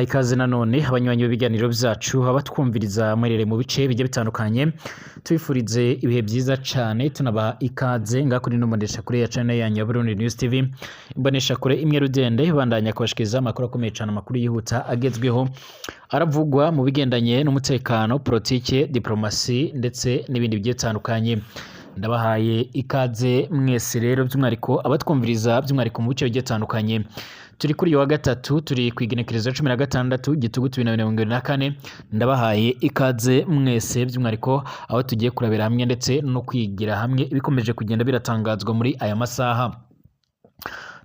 Ikaze nanone abanywanyi b'ibiganiro byacu, abatwumviriza mwerere mu bice bigiye bitandukanye, tubifurize ibihe byiza cane, tunabaha ikaze ngaha kuri ino mboneshakure ya channel yanyu ya Burundi News TV, imboneshakure imwe rudende ibandanya kubashikiriza amakuru akomeye cane, amakuru yihuta agezweho aravugwa mu bigendanye n'umutekano, politike, diplomasi ndetse n'ibindi bigiye bitandukanye. Ndabahaye ikaze mwese rero, by'umwihariko abatwumviriza, by'umwihariko mu bice bigiye bitandukanye. Turi kuri uyu wa gatatu, turi ku igenekerezo 16 Gitugutu 2024. Ndabahaye ikaze mwese, by'umwihariko aho tugiye kurabira hamwe ndetse no kwigira hamwe ibikomeje kugenda biratangazwa muri aya masaha.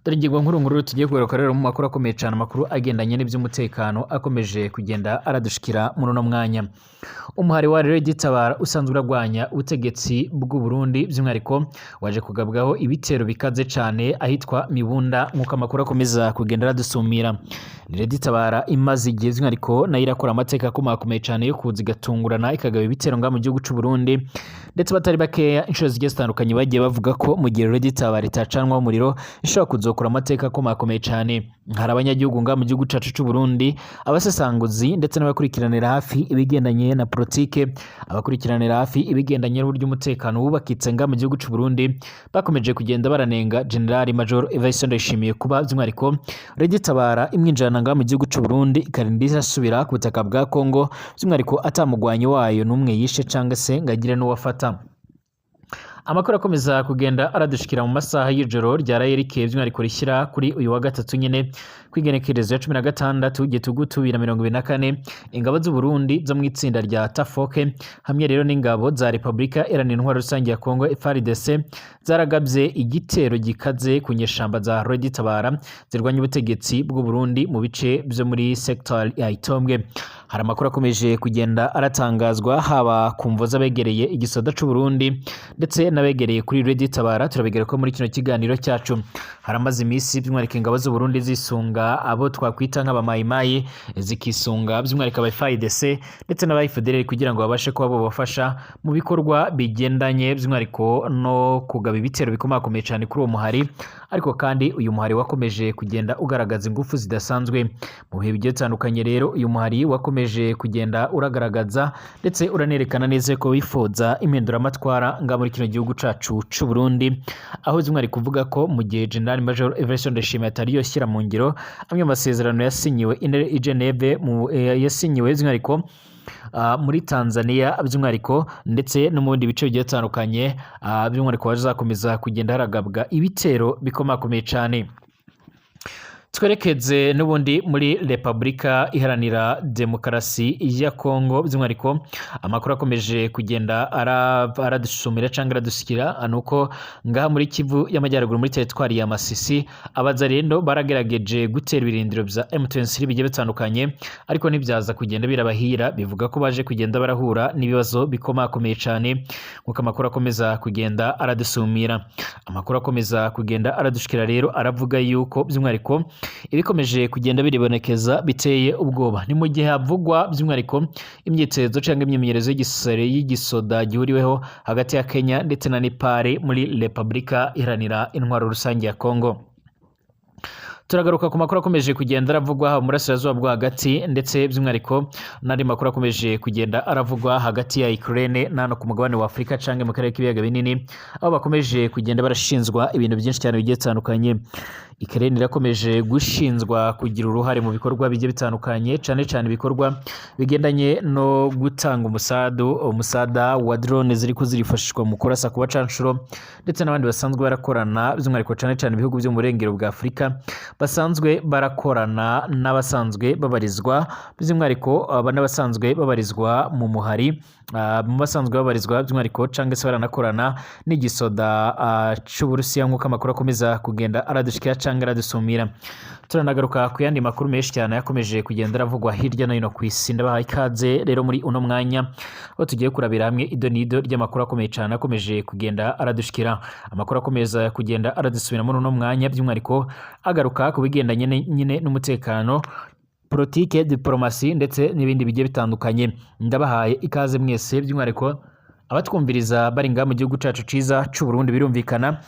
Dore ingingo nkuru nkuru tugiye kugaruka rero mu makuru akomeye cyane, amakuru agendanye n'iby'umutekano akomeje kugenda aradushikira muri uno mwanya. Umuhari wa rero Gitabara usanzwe uragwanya ubutegetsi bw'u Burundi, by'umwihariko waje kugabwaho ibitero bikaze cyane ahitwa Mibunda, nk'uko amakuru akomeza kugenda aradusumira. Ni Gitabara imaze igihe by'umwihariko nayo irakora amateka akomakomeye cyane yo kuza igatungurana ikagaba ibitero ngaha mu gihugu cy'u Burundi, ndetse batari bakeya inshuro zigiye zitandukanye bagiye bavuga ko mu gihe rero Gitabara itacanwaho umuriro ishobora kuzokora amateka akomakomeye cyane. Hari abanyagihugu ngaha mu gihugu cyacu cy'u Burundi, abasesanguzi ndetse n'abakurikiranira hafi ibigendanye na politike, abakurikiranira hafi ibigendanye n'uburyo umutekano wubakitse ngaha mu gihugu cy'u Burundi, bakomeje kugenda baranenga General Major Evariste Ndayishimiye kuba by'umwihariko Regitabara imwinjirana ngaha mu gihugu cy'u Burundi, ikarinda isubira ku butaka bwa Kongo, by'umwihariko atamugwanyi wayo n'umwe yishe cyangwa se ngo agire n'uwafata. Amakuru akomeza kugenda aradushikira mu masaha y'ijoro ryaraye rikeye, by'umwihariko rishyira kuri uyu wa gatatu nyine ku igenekerezo ya 16 Gitugutu 2024, ingabo z'u Burundi zo mu itsinda rya Tafoke hamwe rero n'ingabo za Repubulika Iharanira Intwaro Rusange ya Kongo FARDC zaragabye igitero gikaze ku nyeshamba za Red Tabara zirwanya ubutegetsi bw'u Burundi mu bice byo muri secteur ya Itombwe. Hari amakuru akomeje kugenda aratangazwa haba ku mvo z'abegereye igisoda c'u Burundi ndetse n'abegereye kuri Red Tabara, turabigera ko muri kino kiganiro cyacu. Haramaze iminsi by'umwihariko ingabo z'u Burundi zisunga abo twakwita nk'abamayimayi, zikisunga by'umwihariko aba FARDC ndetse n'aba FDLR kugira ngo babashe kuba bobafasha mu bikorwa bigendanye by'umwihariko no kugaba ibitero bikomakomeye cyane kuri uwo muhari. Ariko kandi uyu muhari wakomeje kugenda ugaragaza ingufu zidasanzwe mu bihe bigiye bitandukanye. Rero uyu muhari wakomeje kugenda uragaragaza ndetse uranerekana neza ko wifuza impinduramatwara nga muri kino gihugu cacu c'u Burundi, aho by'umwihariko kuvuga ko mu gihe General Major Evariste Ndayishimiye atari yoshyira mu ngiro amwe mu masezerano yasinyiwe i Geneve mu yasinyiwe by'umwihariko muri Tanzania, by'umwihariko ndetse no mu bindi bice bigiye bitandukanye, by'umwihariko hazakomeza kugenda haragabwa ibitero bikomakomeye cyane. Twerekeze n'ubundi muri Repubulika Iharanira Demokarasi ya Kongo, by'umwihariko amakuru akomeje kugenda aradusumira cyangwa aradusikira nuko ngaha muri Kivu y'Amajyaruguru, muri teritwari ya Masisi, abazarendo baragerageje gutera ibirindiro bya M23 bigiye bitandukanye, ariko ntibyaza kugenda birabahira. Bivuga ko baje kugenda barahura n'ibibazo bikomakomeye cyane, nk'uko amakuru akomeza kugenda aradusumira. Amakuru akomeza kugenda aradushikira rero aravuga yuko by'umwihariko ibikomeje kugenda biribonekeza biteye ubwoba. Ni mu gihe havugwa by'umwihariko imyitozo cyangwa imyimenyerezo y'igisore y'igisoda gihuriweho hagati ya Kenya ndetse na Nepal muri Repubulika Iharanira Intwaro Rusange ya Kongo. Turagaruka ku makuru akomeje kugenda aravugwa haba mu burasirazuba bwo hagati, ndetse by'umwihariko n'andi makuru akomeje kugenda aravugwa hagati ya Ukraine na hano ku mugabane wa Afurika cyangwa mu karere k'ibiyaga binini, aho bakomeje kugenda barashinzwa ibintu byinshi cyane bigiye bitandukanye. Ukraine irakomeje gushinzwa kugira uruhare mu bikorwa bigiye bitandukanye, cyane cyane ibikorwa bigendanye no gutanga umusada wa drone ziriko zirifashishwa mu kurasa ku bacanshuro ndetse n'abandi basanzwe barakorana, by'umwihariko cyane cyane ibihugu byo mu burengero bwa Afurika basanzwe barakorana n'abasanzwe babarizwa, by'umwihariko aba n'abasanzwe babarizwa mu muhari, mu basanzwe babarizwa by'umwihariko cyangwa se baranakorana n'igisoda c'Uburusiya, nk'uko amakuru akomeza kugenda aradushikira cyangwa aradusumira. Turanagaruka ku yandi makuru menshi cyane yakomeje kugenda aravugwa hirya no hino ku isi. Ndabahaye ikaze rero muri uno mwanya aho tugiye kurabira hamwe ido n'ido ry'amakuru akomeye cyane akomeje kugenda aradushikira. Amakuru akomeza kugenda aradusubira muri uno mwanya, by'umwihariko agaruka ku bigendanye nyine n'umutekano, politike, diplomasi ndetse n'ibindi bigiye bitandukanye. Ndabahaye ikaze mwese, by'umwihariko abatwumviriza bari ngaha mu gihugu cacu ciza c'u Burundi, birumvikana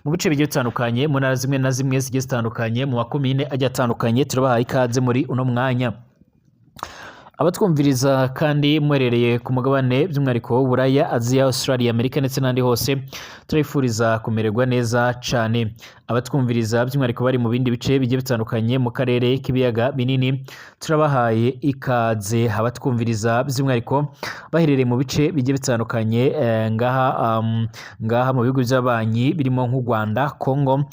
mu bice bigiye bitandukanye, mu ntara zimwe na zimwe zigiye zitandukanye, mu makomine agiye atandukanye. Turabahaye ikaze muri uno mwanya. Abatwumviriza kandi muherereye ku mugabane by'umwihariko w'Uburaya, Aziya, Australia, Amerika ndetse n'ahandi hose, turabifuriza kumererwa neza cane. Abatwumviriza by'umwihariko bari mu bindi bice bigiye bitandukanye mu karere k'ibiyaga binini, turabahaye ikaze. Abatwumviriza by'umwihariko baherereye mu bice bigiye bitandukanye ngaha mu bihugu by'abanyi birimo nk'u Rwanda, Congo,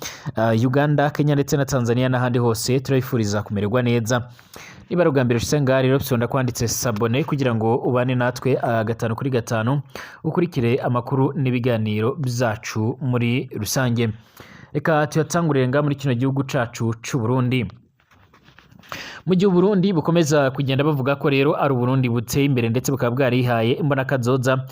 Uganda, Kenya ndetse na Tanzania n'ahandi hose, turabifuriza kumererwa neza. Niba ari ubwa mbere ushitse ngaha rero, fyonda kwanditse s'abonner kugira ngo ubane natwe 5 kuri 5, ukurikire amakuru n'ibiganiro byacu muri rusange. Reka tuyatangurire ngaha muri kino gihugu cacu c'u Burundi. Mu gihe Uburundi bukomeza kugenda bavuga ko rero ari Uburundi buteye imbere ndetse bukaba bwarihaye imbonakazoza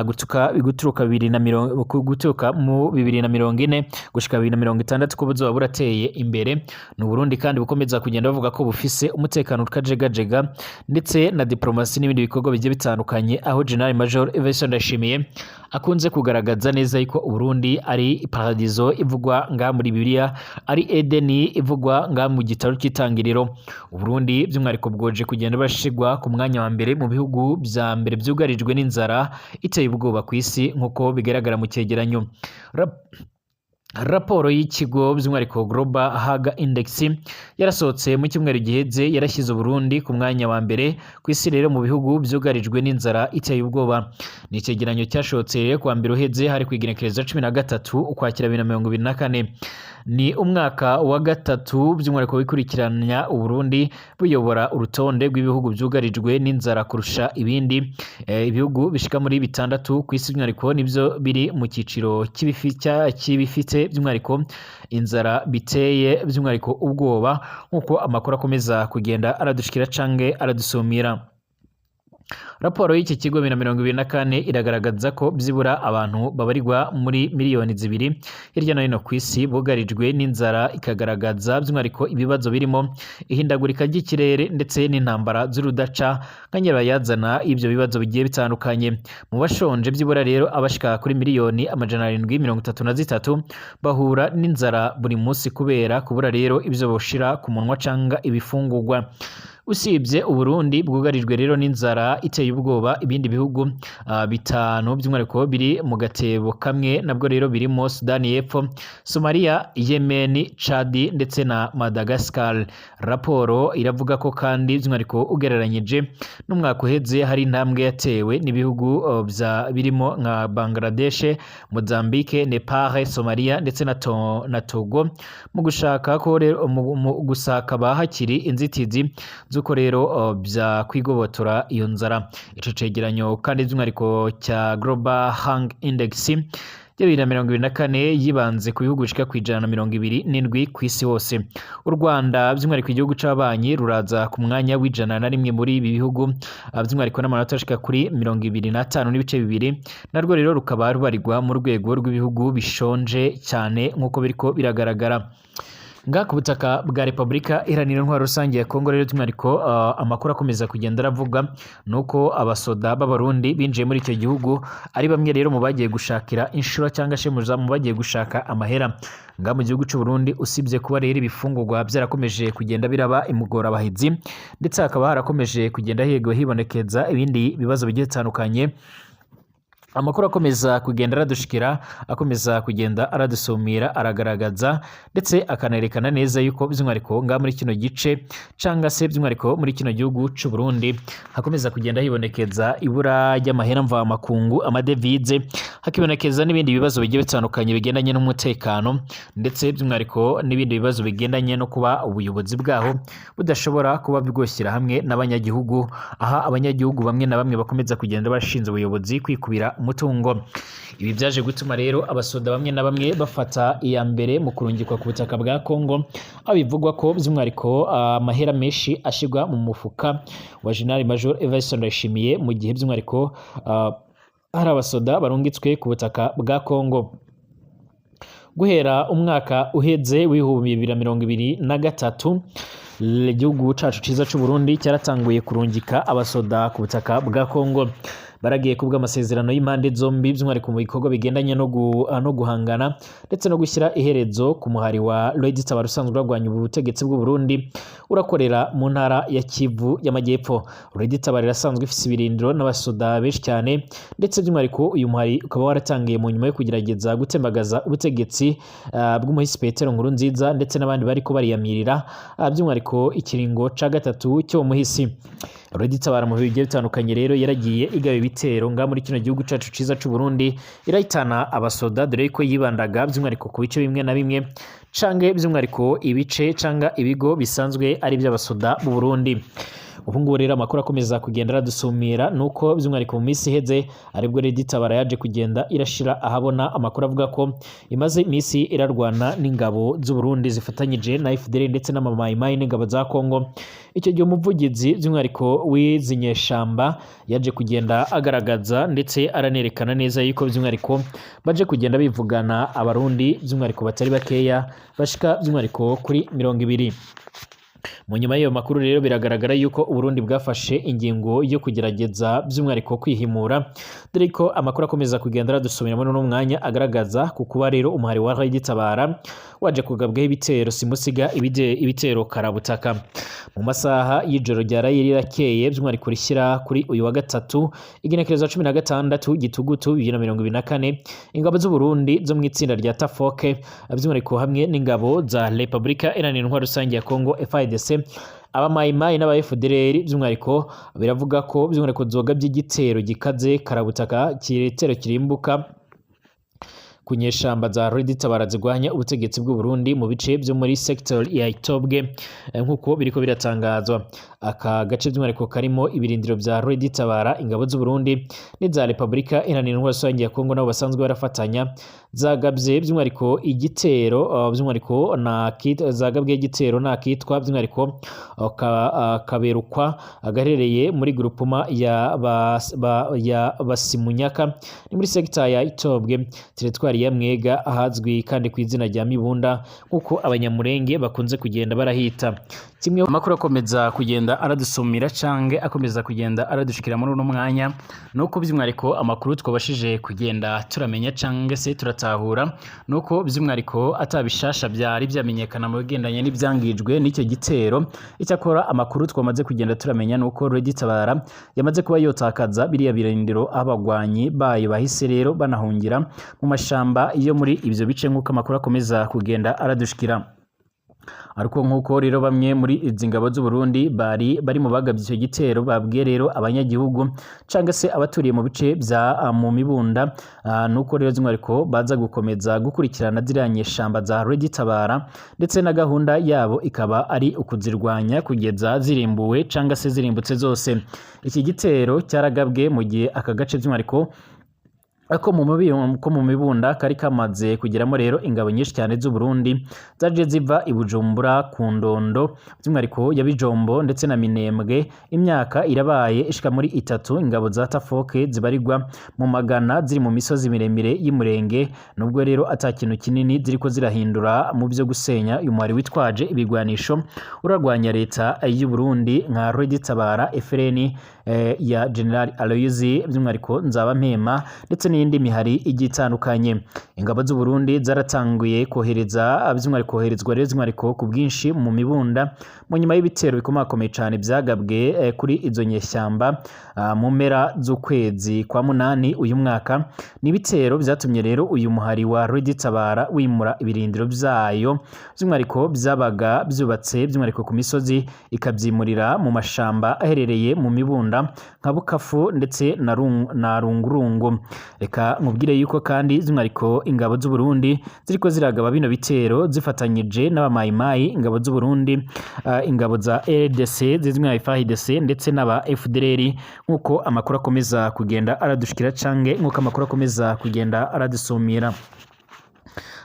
guturuka 2020, guturuka mu 2040 gushika 2060 ko buzoba burateye imbere, ni Uburundi kandi bukomeza kugenda bavuga ko bufise umutekano utajegajega ndetse na diplomasi n'ibindi bikorwa bigiye bitandukanye, aho General Major Evariste Ndayishimiye akunze kugaragaza neza yuko Uburundi ari paradizo ivugwa ngaha muri Bibiliya, ari Edeni ivugwa ngaha mu gitabo cy'Itangiriro. Uburundi by'umwihariko bwoje kugenda bashigwa ku mwanya wa mbere mu bihugu vya mbere vyugarijwe n'inzara iteye ubwoba ku isi, nk'uko bigaragara mu cegeranyo. Raporo y'ikigo by'umwihariko Global Hunger Index yarasohotse mu cyumweru giheze, yarashyize Uburundi ku mwanya wa mbere ku isi rero mu bihugu vyugarijwe n'inzara iteye ubwoba. Ni icegeranyo cyashotse rero kuwa mbere uheze, hari ku igenekerezo 13 Ukwakira 2024. Ni umwaka wa gatatu by'umwihariko wikurikiranya Uburundi buyobora urutonde rw'ibihugu vyugarijwe n'inzara kurusha ibindi. Ibihugu bishika muri bitandatu ku isi by'umwihariko nivyo biri mu cyiciro cy'ibifite by'umwihariko inzara biteye by'umwihariko ubwoba, nk'uko amakuru akomeza kugenda aradushikira canke aradusumira. Raporo y'iki kigo 2024 iragaragaza ko byibura abantu babarirwa muri miliyoni 2 hirya no hino ku isi bugarijwe n'inzara, ikagaragaza by'umwihariko ibibazo birimo ihindagurika ry'ikirere ndetse n'intambara z'urudaca nka nyirabayazana y'ibyo bibazo bigiye bitandukanye. Mu bashonje, byibura rero abashika kuri miliyoni 733 bahura n'inzara buri munsi kubera kubura rero ibyo boshira ku munwa canga ibifungurwa. Usibye Uburundi bwugarijwe rero n'inzara iteye ubwoba, ibindi bihugu bitanu by'umwihariko biri mu gatebo kamwe nabwo rero birimo Sudani y'Epfo, Somalia, Yemen, Chad ndetse na Madagascar. Raporo iravuga ko kandi by'umwihariko ugereranyije n'umwaka uheze hari intambwe yatewe n'ibihugu bya birimo nka Bangladesh, Mozambique, Nepal, Somalia ndetse na Togo mu gushaka ko rero mu gusa hakaba hakiri inzitizi z'uko rero bya kwigobotora iyo nzara. Ico cegeranyo kandi by'umwihariko cya Global Hunger Index ya 2024 yibanze ku bihugu bishika ku 127 ku isi hose. U Rwanda by'umwihariko, igihugu c'abanyi, ruraza ku mwanya w'101 muri ibi bihugu, by'umwihariko n'amanota ashika kuri 25.2, narwo rero rukaba rubarirwa mu rwego rw'ibihugu bishonje cyane, nk'uko biriko biragaragara. Ngaha ku butaka bwa Repubulika Iharanira Intwaro Rusange ya Kongo rero, by'umwihariko amakuru akomeza kugenda aravuga nuko abasoda b'Abarundi binjiye muri icyo gihugu ari bamwe rero mu bagiye gushakira inshuro cyangwa se mu bagiye gushaka amahera ngaha mu gihugu cy'u Burundi. Usibye kuba rero ibifungurwa byarakomeje kugenda biraba imugorabahizi, ndetse hakaba harakomeje kugenda higwa hibonekeza ibindi bibazo bigiye bitandukanye, amakuru akomeza kugenda aradushikira, akomeza kugenda aradusumira, aragaragaza ndetse akanerekana neza yuko by'umwihariko ngaha muri kino gice cyangwa se by'umwihariko muri kino gihugu c'u Burundi hakomeza kugenda hibonekeza ibura ry'amahera mvamakungu, amadevize, hakibonekeza n'ibindi bibazo bigiye bitandukanye bigendanye n'umutekano, ndetse by'umwihariko n'ibindi bibazo bigendanye no kuba ubuyobozi bwaho budashobora kuba bwoshyira hamwe n'abanyagihugu, aha abanyagihugu bamwe na bamwe bakomeza kugenda bashinze ubuyobozi kwikubira umutungo. Ibi byaje gutuma rero abasoda bamwe na bamwe bafata iya mbere mu kurungikwa ku butaka bwa Kongo, aho bivugwa ko by'umwihariko amahera menshi ashirwa mu mufuka wa General Major Evariste Ndayishimiye, mu gihe by'umwihariko hari abasoda barungitswe ku butaka bwa Kongo. Guhera umwaka uheze w'2023, igihugu cacu ciza c'u Burundi cyaratanguye kurungika abasoda ku butaka bwa Kongo. Baragiye kubwa amasezerano y'impande zombi, by'umwihariko mu bikorwa bigendanye no guhangana ndetse no gushyira iherezo ku muhari wa Red Tabara usanzwe urwanya ubutegetsi bw'u Burundi urakorera mu ntara ya Kivu y'Amajyepfo. Red Tabara irasanzwe ifise ibirindiro n'abasoda benshi cyane, ndetse by'umwihariko uyu muhari ukaba waratangiye mu nyuma yo kugerageza gutembagaza ubutegetsi bw'umuhisi Petero Nkurunziza ndetse n'abandi bariko bariyamirira by'umwihariko ikiringo ca gatatu cy'uwo muhisi. Red Tabara mu bihe bigiye bitandukanye rero yaragiye igaba ibitero nga muri kino gihugu cacu ciza c'u Burundi, irahitana abasoda, dore ko yibandaga by'umwihariko ku bice bimwe na bimwe canke by'umwihariko ibice canga ibigo bisanzwe ari iby'abasoda b'u Burundi. Ubu ngubu rero amakuru akomeza kugenda aradusumira nuko by'umwihariko mu minsi iheze aribwo Red Tabara yaje kugenda irashira ahabona amakuru avuga ko imaze iminsi irarwana n'ingabo z'u Burundi zifatanyije na FDL ndetse n'amamayimayi n'ingabo za Kongo. Icyo gihe umuvugizi by'umwihariko w'izi nyeshamba yaje kugenda agaragaza ndetse aranerekana neza yuko by'umwihariko baje kugenda bivugana Abarundi by'umwihariko batari bakeya bashika by'umwihariko kuri 20. Mu nyuma y'iyo makuru rero biragaragara yuko Uburundi bwafashe ingingo yo kugerageza by'umwihariko kwihimura, dore ko amakuru akomeza kugenda aradusomera muri uno mwanya agaragaza ku kuba rero umuhari wa Red Tabara waje kugabwaho ibitero simusiga, ibitero karabutaka mu masaha y'ijoro ryaraye rirakeye, by'umwihariko rishyira kuri uyu wa gatatu, igenekerezo 16 Gitugutu 2024. Ingabo z'u Burundi zo mu itsinda rya Tafoke, by'umwihariko hamwe n'ingabo za Repubulika Iharanira Intwaro Rusange ya Kongo FARDC, abamayimayi n'aba FDLR, by'umwihariko biravuga ko by'umwihariko zogabye igitero gikaze karabutaka, igitero kirimbuka ku nyeshamba za Red Tabara zirwanya ubutegetsi bw'u Burundi mu bice byo muri sector ya Itobwe, nk'uko biriko biratangazwa. Aka gace by'umwihariko karimo ibirindiro bya Red Tabara, ingabo z'u Burundi n'iza Repubulika Iharanira Intwaro Rusange ya Kongo nabo basanzwe barafatanya, zagabye by'umwihariko igitero by'umwihariko na zagabwe igitero nakitwa by'umwihariko Kaberukwa, gaherereye muri groupement ya Basimunyaka, ni muri sector ya Itobwe, teritwari ya Mwega, ahazwi kandi ku izina rya Mibunda nk'uko Abanyamurenge bakunze kugenda barahita. Kimwe amakuru akomeza kugenda aradusumira canke akomeza kugenda aradushikira muri uno mwanya nuko by'umwihariko amakuru twabashije kugenda turamenya canke se turatahura nuko by'umwihariko atabishasha byari byamenyekana mu bigendanye n'ibyangijwe n'icyo gitero. Icyakora amakuru twamaze kugenda turamenya nuko Red Tabara yamaze kuba yotakaza biriya birindiro, abagwanyi bayo bahise rero banahungira mu mashamba yo muri ibyo bice, nk'uko amakuru akomeza kugenda aradushikira. Ariko nk'uko rero bamwe muri izi ngabo z'u Burundi bari bari mu bagabye icyo gitero babwiye rero abanyagihugu cyangwa se abaturiye mu bice bya mu Mibunda, nuko rero by'umwihariko baza gukomeza gukurikirana ziriya nyeshamba za Red Tabara, ndetse na gahunda yabo ikaba ari ukuzirwanya kugeza zirimbuwe cyangwa se zirimbutse zose. Iki gitero cyaragabwe mu gihe aka gace by'umwihariko ko mu Mibunda kari kamaze kugeramo rero ingabo nyinshi cyane z'u Burundi zaje ziva i Bujumbura ku Ndondo by'umwihariko ya Bijombo ndetse na Minembwe. Imyaka irabaye ishika muri 3 ingabo za Tafoke zibarirwa mu magana ziri mu misozi miremire y'Imurenge, nubwo rero ata kintu kinini ziriko zirahindura mu byo gusenya uyu muhari witwaje ibigwanisho urarwanya leta y'u Burundi nka Red Tabara FRN ya General Aloys by'umwihariko Nzabampema ndetse n'iyindi mihari igiye itandukanye. Ingabo z'u Burundi zaratanguye kohereza by'umwihariko koherezwa rero by'umwihariko ku bwinshi mu Mibunda mu nyuma y'ibitero bikomakomeye cyane byagabwe kuri izo nyeshyamba mu mpera z'ukwezi kwa munani uyu mwaka. Ni ibitero byatumye rero uyu muhari wa Red Tabara wimura ibirindiro byayo by'umwihariko byabaga byubatse by'umwihariko ku misozi, ikabyimurira mu mashamba aherereye mu Mibunda nka Bukafu ndetse na Rungurungu. Reka nkubwire yuko kandi by'umwihariko ingabo z'u Burundi ziriko ziragaba bino bitero zifatanyije n'abamayimayi, ingabo z'u Burundi, ingabo za RDC zizwi nka FARDC ndetse n'aba FDLR, nk'uko amakuru akomeza kugenda aradushikira canke nk'uko amakuru akomeza kugenda aradusumira.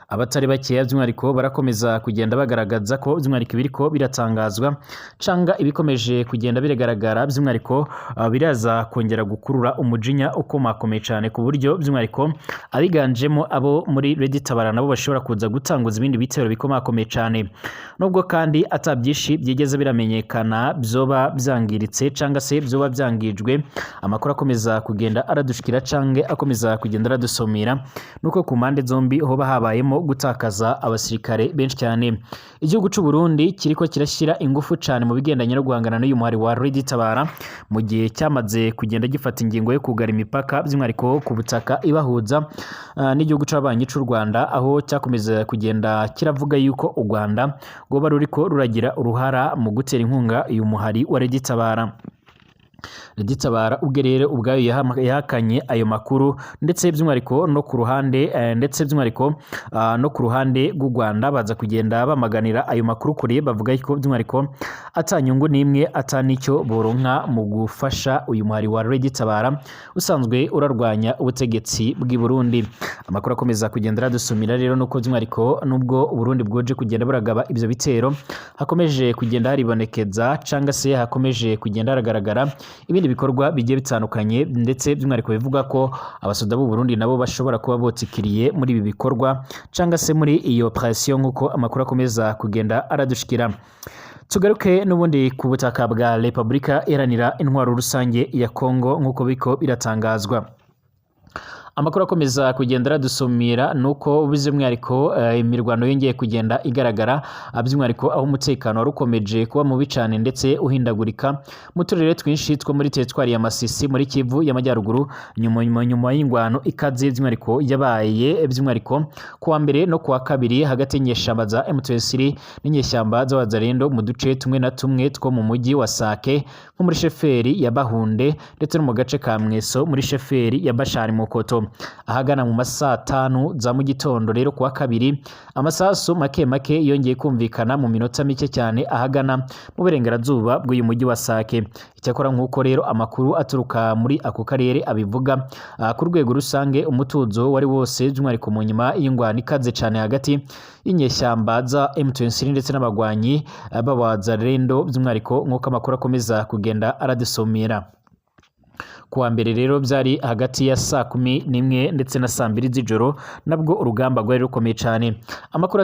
Abatari bakeya by'umwihariko barakomeza kugenda bagaragaza ko by'umwihariko ibiriko biratangazwa canga ibikomeje kugenda biragaragara by'umwihariko biraza kongera gukurura umujinya ukomakomeye cyane, ku buryo by'umwihariko abiganjemo abo muri Red Tabara nabo bashobora kuza gutanguza ibindi bitero bikomakomeye cyane, nubwo kandi atabyinshi byigeze biramenyekana byoba byangiritse canga se byoba byangijwe. Amakuru akomeza kugenda aradushikira cange akomeza kugenda aradusomera nuko ku mpande zombi hoba habayemo gutakaza abasirikare benshi cyane. Igihugu c'u Burundi kiriko kirashyira ingufu cyane mu bigendanye no guhangana n'uyu muhari wa Red Tabara, mu gihe cyamaze kugenda gifata ingingo yo kugara imipaka by'umwihariko ku butaka ibahuza n'igihugu c'abanyi c'u Rwanda, aho cyakomeza kugenda kiravuga yuko u Rwanda rwoba ruriko ruragira uruhara mu gutera inkunga uyu muhari wa Red Tabara. Red Tabara ubwe rero ubwayo yahakanye ayo makuru, ndetse by'umwihariko no ku ruhande ndetse by'umwihariko no ku ruhande rw'u Rwanda baza kugenda bamaganira ayo makuru kure, bavuga ko by'umwihariko ata nyungu n'imwe ata n'icyo boronka mu gufasha uyu muhari wa Red Tabara usanzwe urarwanya ubutegetsi bw'i Burundi. Amakuru akomeza kugenda aradusumira rero nuko by'umwihariko nubwo Burundi bwoje kugenda buragaba ibyo bitero, hakomeje kugenda haribonekeza canga se hakomeje kugenda haragaragara ibindi bikorwa bigiye bitandukanye, ndetse by'umwihariko bivuga ko abasoda b'u Burundi nabo bashobora kuba botsikiriye muri ibi bikorwa canga se muri iyo operation, nk'uko amakuru akomeza kugenda aradushikira. Tugaruke n'ubundi ku butaka bwa Repubulika Iharanira Intwaro Rusange ya Kongo, nk'uko biko biratangazwa. Amakuru akomeza kugenda aradusumira nuko by'umwihariko imirwano yongeye kugenda igaragara, by'umwihariko aho umutekano wari ukomeje kuba mubi cyane ndetse uhindagurika mu turere twinshi two muri teritwari ya Masisi muri Kivu y'Amajyaruguru, nyuma y'ingwano ikaze by'umwihariko yabaye by'umwihariko kuwa mbere no kuwa kabiri hagati y'inyeshyamba za M23 n'inyeshyamba z'Abazalendo mu duce tumwe na tumwe two mu mujyi wa Sake, nko muri sheferi ya Bahunde ndetse no mu gace ka Mweso muri sheferi ya Bashari Mukoto. Ahagana mu masaa 5 za mu gitondo rero kuwa kabiri, amasasu make make yongeye kumvikana mu minota mike cyane ahagana mu burengerazuba bw'uyu mujyi wa Sake. Icyakora, nk'uko rero amakuru aturuka muri ako karere abivuga, ku rwego rusange umutuzo wari wose, by'umwihariko mu nyuma y'ingwano ikaze cyane hagati y'inyeshyamba za M23 ndetse n'abagwanyi b'Abazalendo, by'umwihariko nk'uko amakuru akomeza kugenda aradusomera. Kuwa mbere rero byari hagati ya saa 11 ndetse na saa 2 z'ijoro, nabwo urugamba rwari rukomeye cyane. Amakuru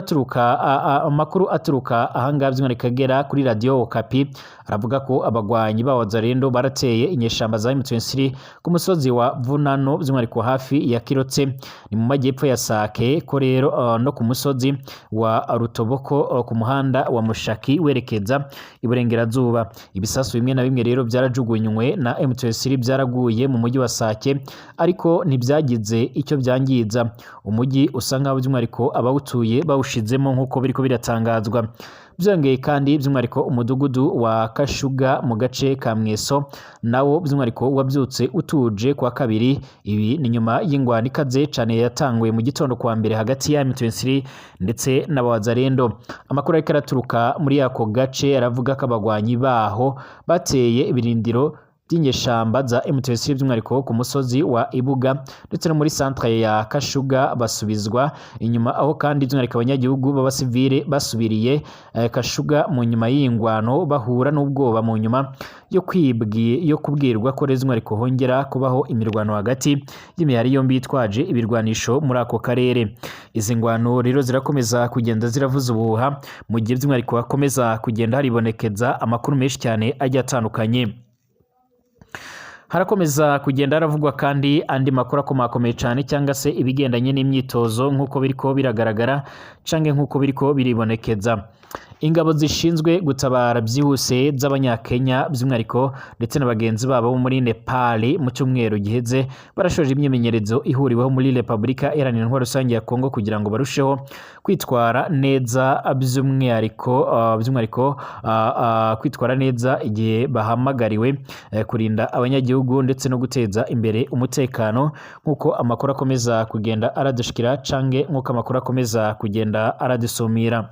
aturuka ahangaha by'umwihariko agera kuri Radio Okapi aravuga ko abagwanyi ba Wazalendo barateye inyeshyamba za M23 ku musozi wa Vunano, by'umwihariko hafi ya Kirotse, ni mu majyepfo ya Sake, ko rero no ku musozi wa Rutoboko ku muhanda wa Mushaki werekeza iburengerazuba. Ibisasu bimwe na bimwe rero byarajugunywe na M23, byaraguye mu mujyi wa Sake, ariko ntibyagize icyo byangiza. Umujyi usa nkaho by'umwihariko abawutuye bawushizemo, nk'uko biriko biratangazwa. Byongeye kandi, by'umwihariko umudugudu wa Kashuga mu gace ka Mweso nawo by'umwihariko wabyutse utuje kwa kabiri. Ibi ni nyuma y'ingwano ikaze cyane yatanguye mu gitondo kwa mbere hagati ya M23 ndetse n'Abawazalendo. Amakuru ariko araturuka muri ako gace aravuga ko abagwanyi baho bateye ibirindiro by'inyeshamba za M23, by'umwihariko ku musozi wa Ibuga ndetse no muri centre ya Kashuga, basubizwa inyuma, aho kandi by'umwihariko abanyagihugu b'abasivile basubiriye Kashuga mu nyuma y'ingwano bahura n'ubwoba mu nyuma yo kubwirwa ko by'umwihariko hongera kubaho imirwano hagati y'imihari yombi yitwaje ibirwanisho muri ako karere. Izi ngwano rero zirakomeza kugenda ziravuza ubuhuha, mu gihe by'umwihariko hakomeza kugenda haribonekeza amakuru menshi cyane agiye atandukanye. Harakomeza kugenda haravugwa kandi andi makuru akomakomeye cyane, cyangwa se ibigendanye n'imyitozo, nk'uko biriko biragaragara canke nk'uko biriko biribonekeza. Ingabo zishinzwe gutabara byihuse z'Abanyakenya by'umwihariko ndetse na bagenzi babo bo muri Nepal, mu cyumweru giheze barashoje imyimenyerezo ihuriweho muri Repubulika Iharanira Intwaro Rusange ya Kongo kugira ngo barusheho kwitwara neza, by'umwihariko kwitwara neza igihe bahamagariwe kurinda abanyagihugu ndetse no guteza imbere umutekano, nk'uko amakuru akomeza kugenda aradushikira cange nk'uko amakuru akomeza kugenda aradusumira.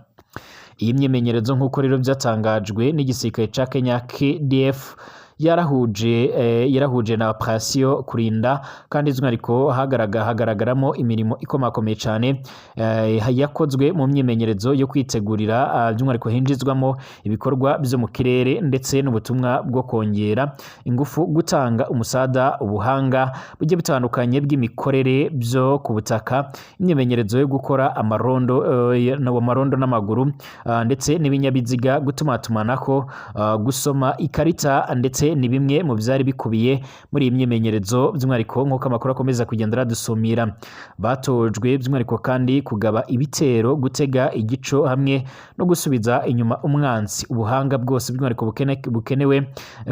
Iyi myimenyerezo, nk'uko rero byatangajwe n'igisirikare ca Kenya KDF, yarahuje na operation kurinda, kandi by'umwihariko hagaragaramo imirimo ikomakomeye cyane yakozwe mu myimenyerezo yo kwitegurira, by'umwihariko hinjizwamo ibikorwa byo mu kirere ndetse n'ubutumwa bwo kongera ingufu, gutanga umusada, ubuhanga bugiye butandukanye bw'imikorere byo ku butaka, imyimenyerezo yo gukora amarondo n'amaguru ndetse n'ibinyabiziga, gutumatumanako, gusoma ikarita, ndetse ni bimwe mu byari bikubiye muri iyi myimenyerezo. By'umwihariko nk'uko amakuru akomeza kugenda aradusumira, batojwe by'umwihariko kandi kugaba ibitero, gutega igico hamwe no gusubiza inyuma umwanzi. Ubuhanga bwose by'umwihariko bukenewe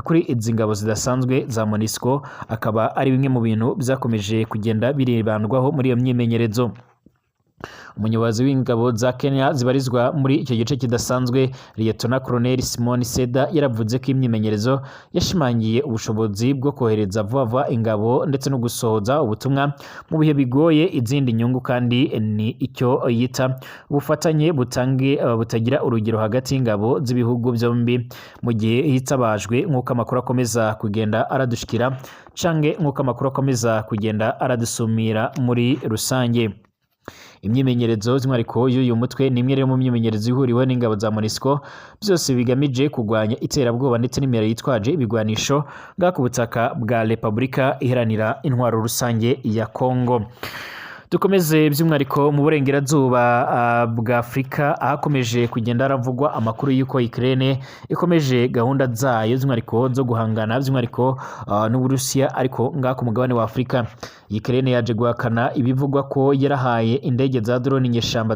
kuri izi ngabo zidasanzwe za MONUSCO akaba ari bimwe mu bintu byakomeje kugenda biribandwaho muri iyo myimenyerezo. Umuyobozi w'ingabo za Kenya zibarizwa muri icyo gice kidasanzwe, Lieutenant Colonel Simon Seda, yaravuze ko imyimenyerezo yashimangiye ubushobozi bwo kohereza vuba vuba ingabo ndetse no gusohoza ubutumwa mu bihe bigoye. Izindi nyungu kandi ni icyo yita ubufatanye butagira urugero hagati y'ingabo z'ibihugu byombi mu gihe hitabajwe, nk'uko amakuru akomeza kugenda aradushikira cange nk'uko amakuru akomeza kugenda aradusumira muri rusange. Imyimenyerezo by'umwihariko y'uyu mutwe ni imwe rero mu myimenyerezo ihuriweho n'ingabo za MONUSCO, byose bigamije kurwanya iterabwoba ndetse n'imibare yitwaje ibigwanisho bwa ku butaka bwa Repubulika Iharanira Intwaro Rusange ya Congo. Dukomeze by'umwihariko mu burengerazuba bwa Afurika, ahakomeje kugenda haravugwa amakuru y'uko Ukraine ikomeje gahunda zayo by'umwihariko zo guhangana by'umwihariko n'Uburusiya. Ariko ngaha ku mugabane wa Afurika, Ukraine yaje guhakana ibivugwa ko yarahaye indege za drone inyeshamba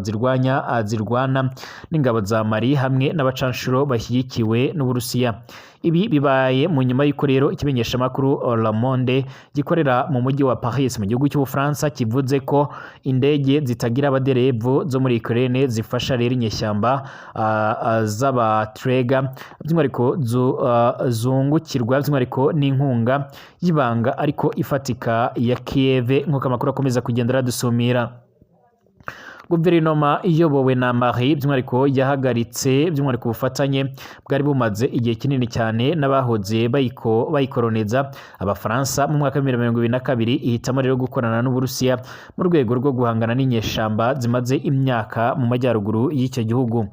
zirwana n'ingabo za Mali hamwe n'abacanshuro bashyigikiwe n'Uburusiya. Ibi bibaye mu nyuma y'uko rero ikimenyeshamakuru Le Monde gikorera mu mujyi wa Paris mu gihugu cy'Ubufaransa kivuze ko indege zitagira abaderevu zo muri Ukraine zifasha rero inyeshyamba z'abatrega, by'umwihariko zungukirwa by'umwihariko n'inkunga y'ibanga ariko ifatika ya Kiev, nk'uko amakuru akomeza kugenda aradusumira. Guverinoma iyobowe na Mali by'umwihariko yahagaritse by'umwihariko ubufatanye bwari bumaze igihe kinini cyane n'abahoze bayikoloniza Abafaransa mu mwaka wa 2022, ihitamo rero gukorana n'Uburusiya mu rwego rwo guhangana n'inyeshamba zimaze imyaka mu majyaruguru y'icyo gihugu.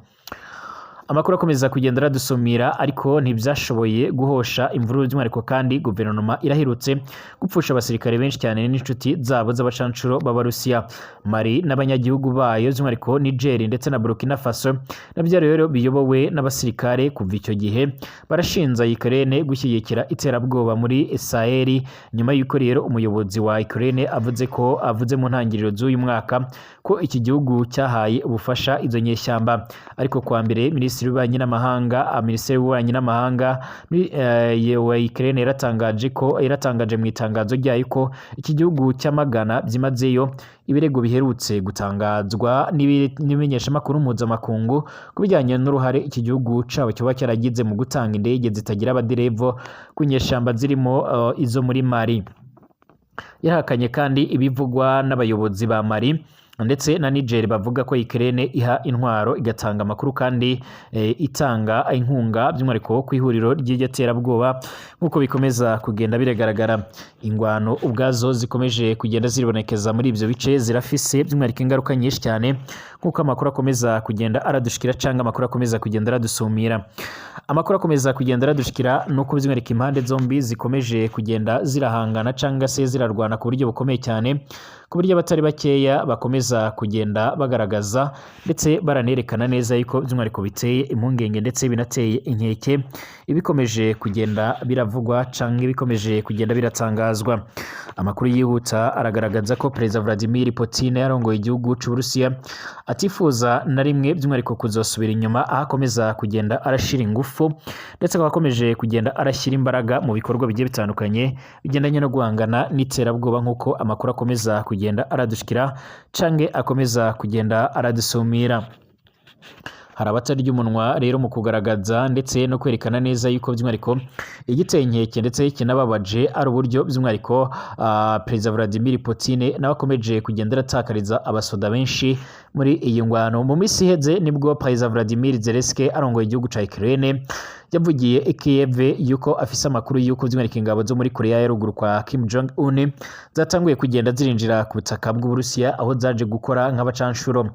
Amakuru akomeza kugenda aradusumira, ariko ntibyashoboye guhosha imvururu. By'umwihariko kandi guverinoma iraherutse gupfusha abasirikare benshi cyane n'inshuti zabo z'abacanshuro b'Abarusiya. Mali n'abanyagihugu bayo, by'umwihariko Niger ndetse na Burkina Faso, nabyo rero biyobowe n'abasirikare kuva icyo gihe, barashinja Ukraine gushyigikira iterabwoba muri Sahel, nyuma y'uko rero umuyobozi wa Ukraine avuze mu ntangiriro z'uyu mwaka ko iki gihugu cyahaye ubufasha izo nyeshyamba. Ariko kwa mbere minisitiri w'ububanyi n'amahanga wa Ukraine yaratangaje mu itangazo ryayo ko iki gihugu cyamagana byimazeyo ibirego biherutse gutangazwa n'ibimenyeshamakuru mpuzamakungu ku bijyanye n'uruhare iki gihugu cabo cyoba cyaragize mu gutanga indege zitagira abaderevo ku nyeshyamba zirimo izo muri Mali. Yarahakanye kandi ibivugwa n'abayobozi ba Mali ndetse na Niger bavuga ko Ukraine iha intwaro, igatanga amakuru kandi itanga inkunga by'umwihariko ku ihuriro ry'iryo terabwoba, nk'uko bikomeza kugenda biragaragara. Ingwano ubwazo zikomeje kugenda zibonekeza muri ibyo bice zirafise by'umwihariko ingaruka nyinshi cyane, nk'uko amakuru akomeza kugenda aradushikira cyangwa amakuru akomeza kugenda aradusumira. Amakuru akomeza kugenda aradushikira nuko by'umwihariko impande zombi zikomeje kugenda zirahangana cyangwa se zirarwana ku buryo bukomeye cyane, ku buryo abatari bakeya bakomeza kugenda bagaragaza ndetse baranerekana neza yuko by'umwihariko biteye impungenge ndetse binateye inkeke ibikomeje kugenda biravugwa cyangwa ibikomeje kugenda biratangazwa. Amakuru yihuta aragaragaza ko Perezida Vladimir Putin yarongoye igihugu cy'Uburusiya atifuza na rimwe by'umwihariko kuzosubira inyuma, aho akomeza kugenda arashyira ingufu ndetse akaba akomeje kugenda arashyira imbaraga mu bikorwa bigiye bitandukanye bigendanye no guhangana n'iterabwoba, nk'uko amakuru akomeza kugenda aradushikira cange akomeza kugenda aradusumira. Hari abatarya umunwa rero mu kugaragaza ndetse no kwerekana neza yuko by'umwihariko igiteye inkeke ndetse kinababaje ari uburyo by'umwihariko Perezida Vladimir Putin nawe akomeje kugenda aratakariza abasoda benshi muri iyi ngwano. Mu minsi iheze nibwo Perezida Vladimir Zelensky arongoye igihugu ca Ukraine Yavugiye i Kiev yuko afise amakuru yuko by'umwihariko ingabo zo muri Korea ya ruguru kwa Kim Jong Un zatanguye kugenda zirinjira ku butaka bw'Uburusiya, aho zaje gukora nk'abacanshuro.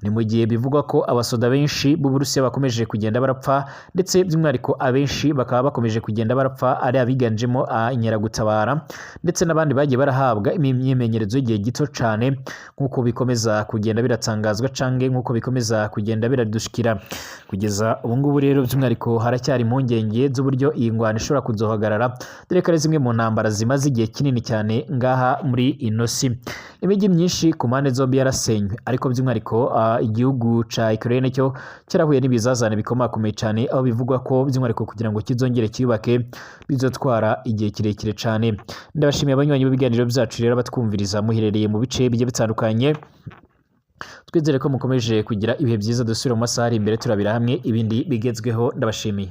Ni mu gihe bivugwa ko abasoda benshi b'Uburusiya bakomeje kugenda barapfa, ndetse by'umwihariko abenshi bakaba bakomeje kugenda barapfa ari abiganjemo inkeragutabara ndetse n'abandi bagiye barahabwa imyimenyerezo y'igihe gito cane, nk'uko bikomeza kugenda biratangazwa canke nk'uko bikomeza kugenda biradushikira kugeza ubu ngubu. Rero by'umwihariko haracyari impungenge z'uburyo iyi ngwano ishobora kuzohagarara, dore ko ari zimwe mu ntambara zimaze igihe kinini cyane ngaha muri ino si. Imijyi myinshi ku mpande zombi yarasenywe, ariko by'umwihariko igihugu ca Ukraine cyo cyarahuye n'ibizazane bikomakomeye cyane, aho bivugwa ko by'umwihariko kugira ngo kizongere cyiyubake bizotwara igihe kirekire cyane. Ndabashimiye abanywanyi b'ibiganiro byacu rero, batwumviriza muherereye mu bice bigiye bitandukanye. Twizere ko mukomeje kugira ibihe byiza. Dusubire mu masaha ari imbere turabira hamwe ibindi bigezweho. Ndabashimiye.